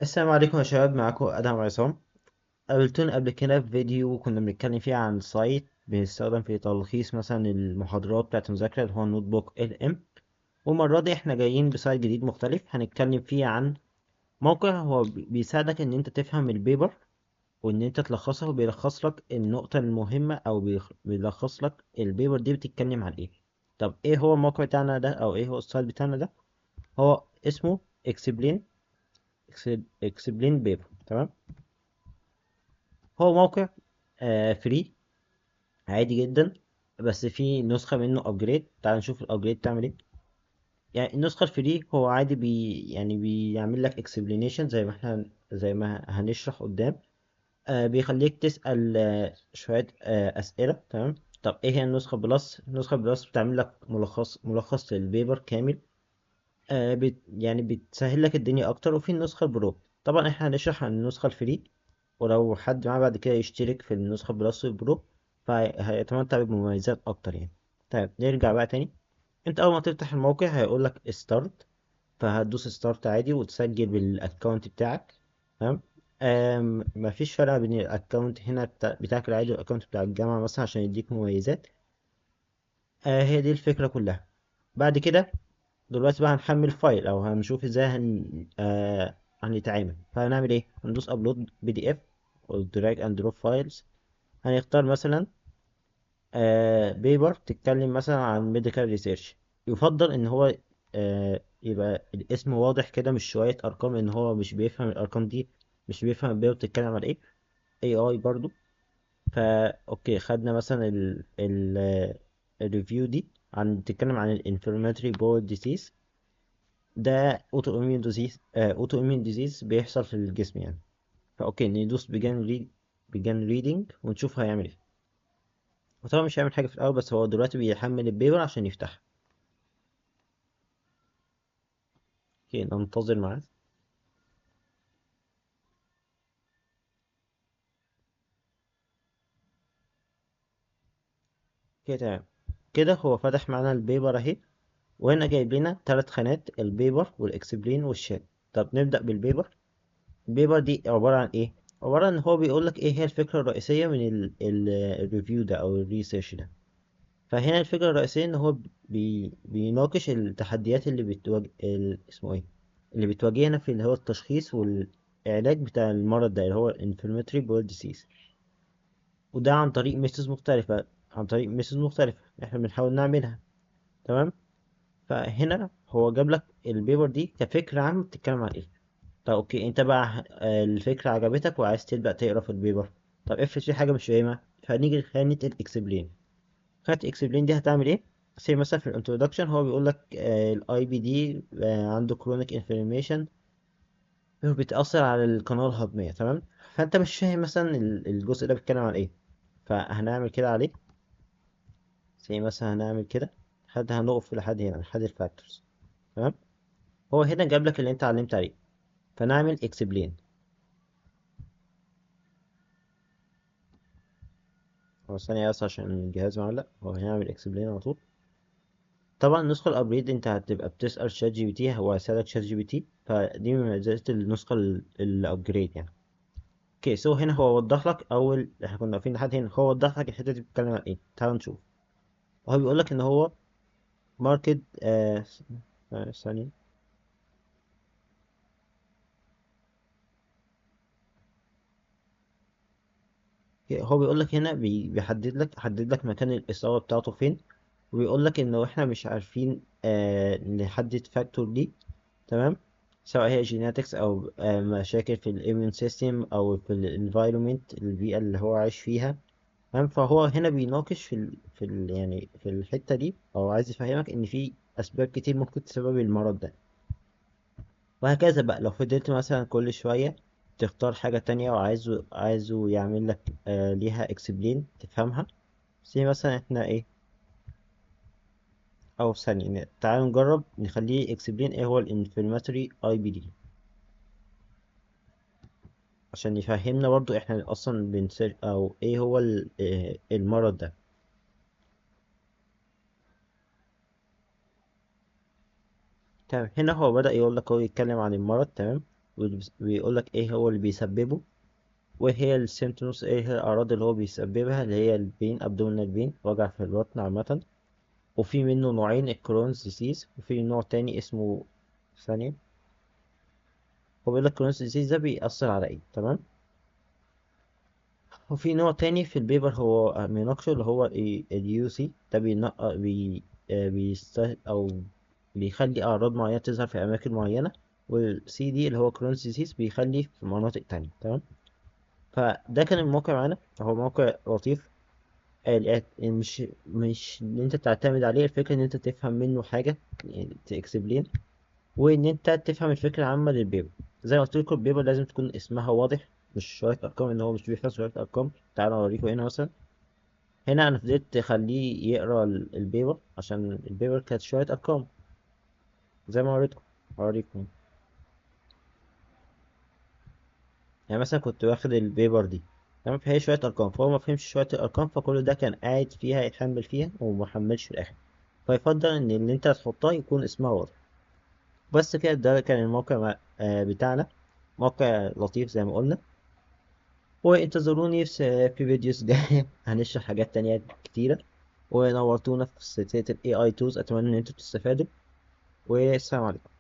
السلام عليكم يا شباب، معاكم ادهم عصام. قابلتوني قبل كده في فيديو كنا بنتكلم فيه عن site بيستخدم في تلخيص مثلا المحاضرات بتاعت المذاكرة اللي هو NotebookLM. والمرة دي احنا جايين ب site جديد مختلف هنتكلم فيه عن موقع هو بيساعدك ان انت تفهم ال paper وان انت تلخصها، وبيلخص لك النقطة المهمة او بيلخص لك ال paper دي بتتكلم عن ايه. طب ايه هو الموقع بتاعنا ده او ايه هو ال site بتاعنا ده؟ هو اسمه Explain Paper. تمام، هو موقع free عادي جدا، بس في نسخة منه upgrade. تعال نشوف ال upgrade بتعمل ايه. النسخة ال free هو عادي بيعمل لك explanation زي ما هنشرح قدام. بيخليك تسأل شوية أسئلة. تمام، طب ايه هي النسخة plus؟ النسخة plus بتعمل لك ملخص لل paper كامل، بتسهل لك الدنيا اكتر. وفي النسخة ال pro، طبعا احنا هنشرح عن النسخة ال free، ولو حد معاه بعد كده يشترك في النسخة plus وال pro فهيتمتع بمميزات اكتر. طيب نرجع بقى تاني. انت اول ما تفتح الموقع هيقول لك start، فهتدوس start عادي وتسجل بال account بتاعك. تمام، مفيش فرق بين ال account هنا بتاعك العادي وال account بتاع الجامعة مثلا عشان يديك مميزات. هي دي الفكرة كلها. بعد كده دلوقتي بقى هنحمل file او هنشوف ازاي هنتعامل. فهنعمل ايه؟ هندوس upload PDF و drag and drop files. هنختار مثلا paper تتكلم مثلا عن medical research. يفضل ان هو يبقى الاسم واضح كده، مش شوية ارقام، ان هو مش بيفهم الارقام دي، مش بيفهم ال paper بتتكلم عن ايه. AI برضو. okay، خدنا مثلا ال review دي بتتكلم عن ال inflammatory bowel disease. ده autoimmune disease بيحصل في الجسم. ف okay ندوس begin reading ونشوف هيعمل ايه. وطبعا مش هيعمل حاجة في الأول، بس هو دلوقتي بيحمل ال paper عشان يفتحها. okay ننتظر معاه. okay تمام كده، هو فتح معانا ال paper اهي، وهنا جايب لنا 3 خانات، البيبر والاكسبلين والشات. طب نبدأ بال paper. ال paper دي عبارة عن ايه؟ عبارة عن هو بيقول لك ايه هي الفكرة الرئيسية من ال review ده او ال research ده. فهنا الفكرة الرئيسية ان هو بيناقش التحديات اللي بتواجه اسمه ايه؟ اللي بتواجهنا في اللي هو التشخيص والعلاج بتاع المرض ده اللي هو inflammatory bowel disease، وده عن طريق methods مختلفة، عن طريق methods مختلفة احنا بنحاول نعملها. تمام، فهنا هو جاب لك ال paper دي كفكرة عامة بتتكلم عن ايه. طب okay انت بقى الفكرة عجبتك وعايز تبدأ تقرا في ال paper. طب افرض في حاجة مش فاهمها، فهنيجي لخانة ال explain. خانة ال explain دي هتعمل ايه؟ زي مثلا في ال introduction هو بيقول لك، ال IBD، عنده chronic inflammation بتأثر على القناة الهضمية. تمام، فانت مش فاهم مثلا الجزء ده بيتكلم عن ايه، فهنعمل كده عليه. زي مثلا هنعمل كده لحد هنقف لحد هنا لحد ال factors. تمام، هو هنا جاب لك اللي انت علمت عليه، فنعمل explain. هو ثانية بس عشان الجهاز معلق، هو هنعمل explain على طول. طبعا النسخة ال upgrade انت هتبقى بتسأل شات جي بي تي، هو هيسألك شات جي بي تي، فدي من مميزات النسخة ال upgrade. okay so هنا هو وضح لك اول، احنا كنا واقفين لحد هنا، هو وضح لك الحتة دي بتتكلم عن ايه. تعال نشوف. هو بيقول لك ان هو marked، ثانية. هو بيقول لك هنا بيحدد لك، حدد لك مكان الإصابة بتاعته فين، وبيقول لك إنه إحنا مش عارفين نحدد factor دي. تمام، سواء هي genetics أو، مشاكل في ال immune system أو في ال environment، البيئة اللي هو عايش فيها. تمام، فهو هنا بيناقش في الحتة دي، أو عايز يفهمك إن في أسباب كتير ممكن تسبب المرض ده، وهكذا بقى. لو فضلت مثلا كل شوية تختار حاجة تانية وعايزه، عايزه يعمل لك، ليها explain تفهمها. زي مثلا احنا ايه، او ثانية تعالوا نجرب نخليه explain ايه هو ال inflammatory IBD عشان يفهمنا برضو احنا اصلا بنسير او ايه هو المرض ده. تمام، هنا هو بدأ يقول لك، هو يتكلم عن المرض. تمام، وبيقول لك ايه هو اللي بيسببه، وايه هي ال symptoms، ايه هي الاعراض اللي هو بيسببها، اللي هي ال pain، abdominal pain، وجع في البطن عامة. وفي منه نوعين، ال Crohn's disease، وفي نوع تاني اسمه ثانية. هو بيقول لك Crohn's disease ده بيأثر على ايه، تمام. وفي نوع تاني في ال paper هو بيناقشه، اللي هو ال UC، ده بينقى بي بيست او بيخلي اعراض معينة تظهر في اماكن معينة، والسي دي اللي هو Crohn's disease بيخلي في مناطق تانية، تمام. فده كان الموقع معانا، هو موقع لطيف. مش ان انت تعتمد عليه، الفكرة ان انت تفهم منه حاجة، يعني ت explain، وان انت تفهم الفكرة العامة لل paper. زي ما قلت لكم ال paper لازم تكون اسمها واضح، مش شوية ارقام، ان هو مش بيحفظ شوية ارقام. تعالوا اوريكم هنا مثلا، هنا انا فضلت اخليه يقرا ال paper عشان ال paper كانت شوية ارقام زي ما وريتكم. هوريكم يعني مثلا كنت واخد ال paper دي، تمام، فهي شوية ارقام، فهو ما فهمش شوية الارقام، فكل ده كان قاعد فيها يحمل فيها وما حملش في الاخر. فيفضل ان اللي انت هتحطها يكون اسمها واضح. بس كده، ده كان الموقع بتاعنا، موقع لطيف زي ما قلنا. وانتظروني في videos جاية هنشرح حاجات تانية كتيرة. ونورتونا في سلسلة ال AI tools، أتمنى إن انتوا تستفادوا، والسلام عليكم.